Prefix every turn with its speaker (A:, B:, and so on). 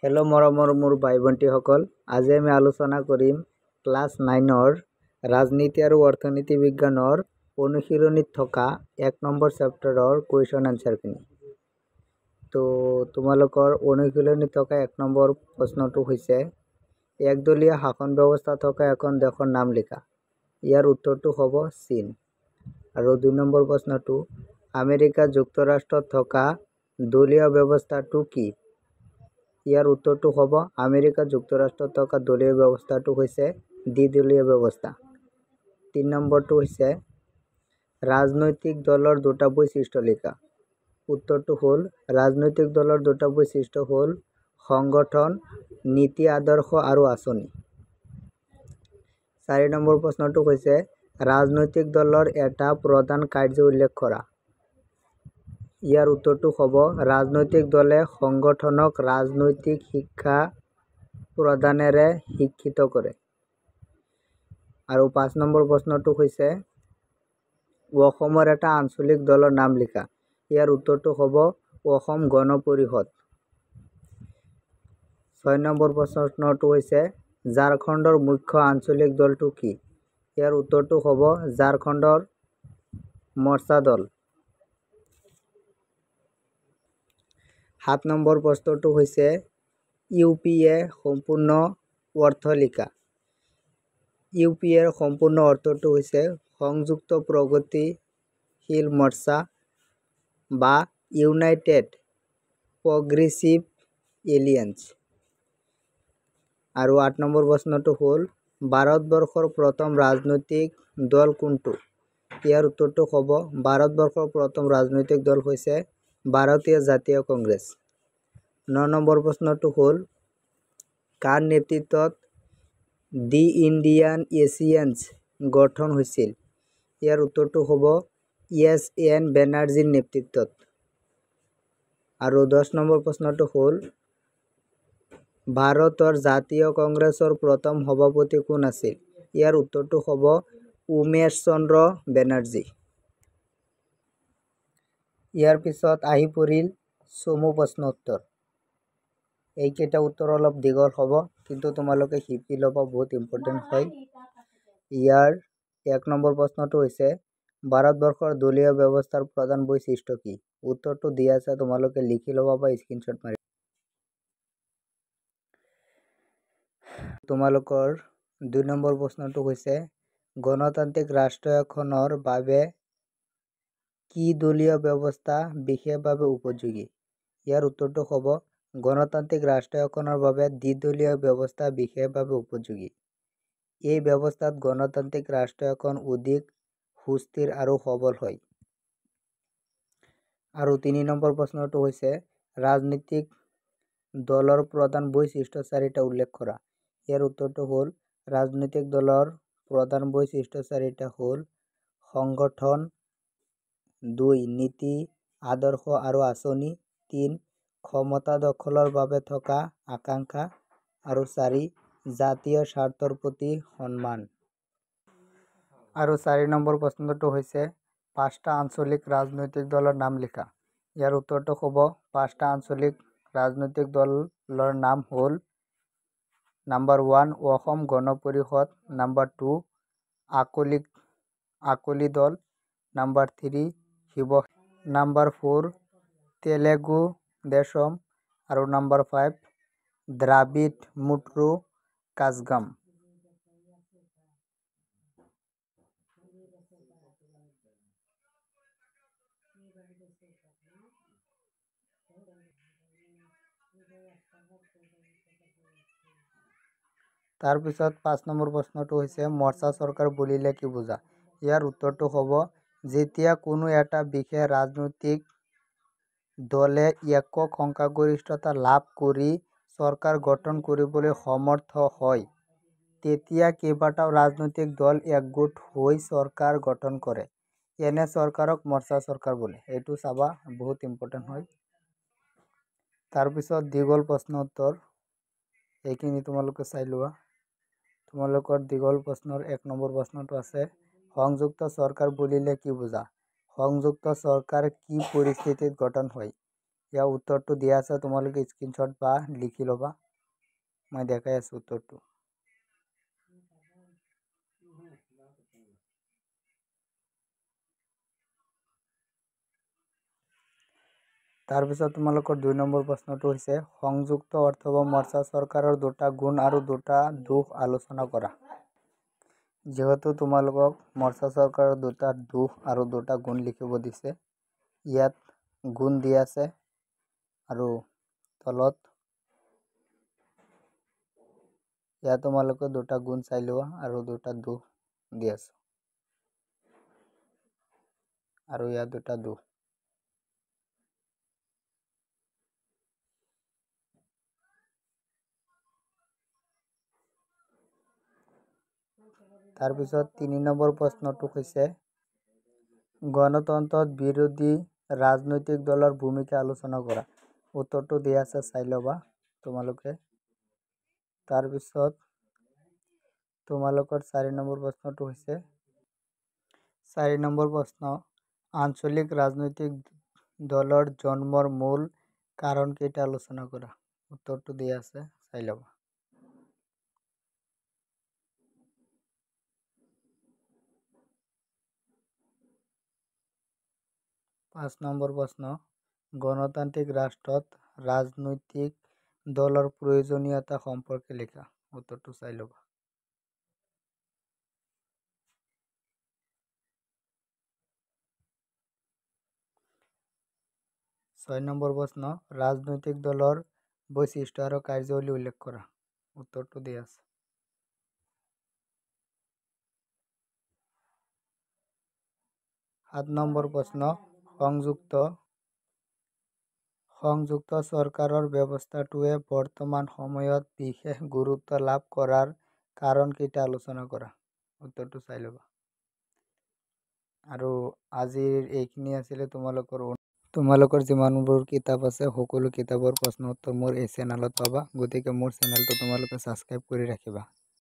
A: Hello' মৰমৰ মোৰ ভাই ভণ্টীসকল, আজি আমি আলোচনা কৰিম ক্লাছ নাইনৰ ৰাজনীতি আৰু অৰ্থনীতি বিজ্ঞানৰ অনুশীলনীত থকা 1 নম্বৰ চেপ্টাৰৰ কুৱেশ্যন এনচাৰখিনি। তো তোমালোকৰ অনুশীলনীত থকা 1 নম্বৰ প্ৰশ্নটো হৈছে একদলীয় শাসন ব্যৱস্থা থকা এখন দেশৰ নাম লিখা। ইয়াৰ উত্তৰটো হ'ব চীন। আৰু 2 নম্বৰ প্ৰশ্নটো, আমেৰিকা যুক্তৰাষ্ট্ৰত থকা দলীয় ব্যৱস্থাটো কি? ইয়াৰ উত্তৰটো হ'ব আমেৰিকা যুক্তৰাষ্ট্ৰত থকা দলীয় ব্যৱস্থাটো হৈছে দ্বিদলীয় ব্যৱস্থা। 3 নম্বৰটো হৈছে ৰাজনৈতিক দলৰ দুটা বৈশিষ্ট্য লিখা। উত্তৰটো হ'ল ৰাজনৈতিক দলৰ দুটা বৈশিষ্ট্য হ'ল সংগঠন, নীতি আদৰ্শ আৰু আঁচনি। 4 নম্বৰ প্ৰশ্নটো হৈছে ৰাজনৈতিক দলৰ এটা প্ৰধান কাৰ্য উল্লেখ কৰা। ইয়াৰ উত্তৰটো হ'ব ৰাজনৈতিক দলে সংগঠনক ৰাজনৈতিক শিক্ষা প্ৰদানেৰে শিক্ষিত কৰে। আৰু 5 নম্বৰ প্ৰশ্নটো হৈছে অসমৰ এটা আঞ্চলিক দলৰ নাম লিখা। ইয়াৰ উত্তৰটো হ'ব অসম গণ পৰিষদ। 6 নম্বৰ প্ৰশ্নটো হৈছে ঝাৰখণ্ডৰ মুখ্য আঞ্চলিক দলটো কি? ইয়াৰ উত্তৰটো হ'ব ঝাৰখণ্ডৰ মৰ্চা দল। 7 নম্বৰ প্ৰশ্নটো হৈছে ইউ পি এ সম্পূৰ্ণ অৰ্থ লিখা। ইউ পি এৰ সম্পূৰ্ণ অৰ্থটো হৈছে সংযুক্ত প্ৰগতিশীল মৰ্চা বা ইউনাইটেড প্ৰগ্ৰেছিভ এলিয়েন্স। আৰু 8 নম্বৰ প্ৰশ্নটো হ'ল ভাৰতবৰ্ষৰ প্ৰথম ৰাজনৈতিক দল কোনটো? ইয়াৰ উত্তৰটো হ'ব ভাৰতবৰ্ষৰ প্ৰথম ৰাজনৈতিক দল হৈছে ভাৰতীয় জাতীয় কংগ্ৰেছ। 9 নম্বৰ প্ৰশ্নটো হ'ল কাৰ নেতৃত্বত দি ইণ্ডিয়ান এছিয়ানছ গঠন হৈছিল? ইয়াৰ উত্তৰটো হ'ব এছ এন বেনাৰ্জীৰ নেতৃত্বত। আৰু 10 নম্বৰ প্ৰশ্নটো হ'ল ভাৰতৰ জাতীয় কংগ্ৰেছৰ প্ৰথম সভাপতি কোন আছিল? ইয়াৰ উত্তৰটো হ'ব উমেশ চন্দ্ৰ বেনাৰ্জী। ইয়াৰ পিছত আহি পৰিল চমু প্ৰশ্ন উত্তৰ। এইকেইটা উত্তৰ অলপ দীঘল হ'ব, কিন্তু তোমালোকে শিকি ল'ব, বহুত ইম্পৰ্টেণ্ট হয়। ইয়াৰ 1 নম্বৰ প্ৰশ্নটো হৈছে ভাৰতবৰ্ষৰ দলীয় ব্যৱস্থাৰ প্ৰধান বৈশিষ্ট্য কি? উত্তৰটো দিয়া আছে, তোমালোকে লিখি ল'বা বা স্ক্ৰীনশ্বট মাৰি। তোমালোকৰ 2 নম্বৰ প্ৰশ্নটো হৈছে গণতান্ত্ৰিক ৰাষ্ট্ৰ এখনৰ বাবে কি দলীয় ব্যৱস্থা বিশেষভাৱে উপযোগী? ইয়াৰ উত্তৰটো হ'ব গণতান্ত্ৰিক ৰাষ্ট্ৰ এখনৰ বাবে দ্বিদলীয় ব্যৱস্থা বিশেষভাৱে উপযোগী। এই ব্যৱস্থাত গণতান্ত্ৰিক ৰাষ্ট্ৰ এখন অধিক সুস্থিৰ আৰু সবল হয়। আৰু 3 নম্বৰ প্ৰশ্নটো হৈছে ৰাজনৈতিক দলৰ প্ৰধান বৈশিষ্ট্য 4টা উল্লেখ কৰা। ইয়াৰ উত্তৰটো হ'ল ৰাজনৈতিক দলৰ প্ৰধান বৈশিষ্ট্য 4টা হ'ল সংগঠন, 2 নীতি আদৰ্শ আৰু আঁচনি, 3 ক্ষমতা দখলৰ বাবে থকা আকাংক্ষা আৰু 4 জাতীয় স্বাৰ্থৰ প্ৰতি সন্মান। আৰু 4 নম্বৰ প্ৰশ্নটো হৈছে 5টা আঞ্চলিক ৰাজনৈতিক দলৰ নাম লিখা। ইয়াৰ উত্তৰটো হ'ব 5টা আঞ্চলিক ৰাজনৈতিক দলৰ নাম হ'ল number 1 Asom Gana Parishad, number 2 Akali Dal, number 3 Shiva, number 4 Telugu Desam আৰু নাম্বাৰ 5 দ্ৰাবিড় মুট্টু কাজগাম। তাৰপিছত 5 নম্বৰ প্ৰশ্নটো হৈছে মৰ্চা চৰকাৰ বুলিলে কি বুজা? ইয়াৰ উত্তৰটো হ'ব যেতিয়া কোনো এটা বিশেষ ৰাজনৈতিক দলে একক সংখ্যাগৰিষ্ঠতা লাভ কৰি চৰকাৰ গঠন কৰিবলৈ সমৰ্থ হয়, তেতিয়া কেইবাটাও ৰাজনৈতিক দল একগোট হৈ চৰকাৰ গঠন কৰে। এনে চৰকাৰক মৰ্চা চৰকাৰ বোলে। এইটো চাবা, বহুত ইম্পৰ্টেণ্ট হয়। তাৰপিছত দীঘল প্ৰশ্ন উত্তৰ এইখিনি তোমালোকে চাই লোৱা। তোমালোকৰ দীঘল প্ৰশ্নৰ 1 নম্বৰ প্ৰশ্নটো আছে সংযুক্ত চৰকাৰ বুলিলে কি বুজা? সংযুক্ত চৰকাৰ কি পৰিস্থিতিত গঠন হয়? ইয়াৰ উত্তৰটো দিয়া আছে, তোমালোকে স্ক্ৰীনশ্বট বা লিখি ল'বা, মই দেখাই আছোঁ উত্তৰটো। তাৰপিছত তোমালোকৰ 2 নম্বৰ প্ৰশ্নটো হৈছে সংযুক্ত অথবা মৰ্চা চৰকাৰৰ দুটা গুণ আৰু দুটা দোষ আলোচনা কৰা। যিহেতু তোমালোকক মৰ্চা চৰকাৰৰ দুটা দোষ আৰু দুটা গুণ লিখিব দিছে, ইয়াত গুণ দিয়া আছে আৰু তলত ইয়াত তোমালোকে দুটা গুণ চাই লোৱা আৰু দুটা দোষ দি আছে আৰু ইয়াত দুটা দোষ। তাৰপিছত 3 নম্বৰ প্ৰশ্নটো হৈছে গণতন্ত্ৰত বিৰোধী ৰাজনৈতিক দলৰ ভূমিকা আলোচনা কৰা। উত্তৰটো দিয়া আছে, চাই ল'বা তোমালোকে। তাৰপিছত তোমালোকৰ 4 নম্বৰ প্ৰশ্নটো হৈছে 4 নম্বৰ প্ৰশ্ন আঞ্চলিক ৰাজনৈতিক দলৰ জন্মৰ মূল কাৰণকেইটা আলোচনা কৰা। উত্তৰটো দিয়া আছে, চাই ল'বা। 5 নম্বৰ প্ৰশ্ন গণতান্ত্ৰিক ৰাষ্ট্ৰত ৰাজনৈতিক দলৰ প্ৰয়োজনীয়তা সম্পৰ্কে লিখা। উত্তৰটো চাই ল'বা। 6 নম্বৰ প্ৰশ্ন ৰাজনৈতিক দলৰ বৈশিষ্ট্য আৰু কাৰ্যাৱলী উল্লেখ কৰা। উত্তৰটো দিয়া আছে। 7 নম্বৰ প্ৰশ্ন সংযুক্ত চৰকাৰৰ ব্যৱস্থাটোৱে বৰ্তমান সময়ত বিশেষ গুৰুত্ব লাভ কৰাৰ কাৰণকেইটা আলোচনা কৰা। উত্তৰটো চাই ল'বা। আৰু আজিৰ এইখিনি আছিলে তোমালোকৰ যিমানবোৰ কিতাপ আছে সকলো কিতাপৰ প্ৰশ্ন উত্তৰ মোৰ এই চেনেলত পাবা। গতিকে মোৰ চেনেলটো তোমালোকে ছাবস্ক্ৰাইব কৰি ৰাখিবা।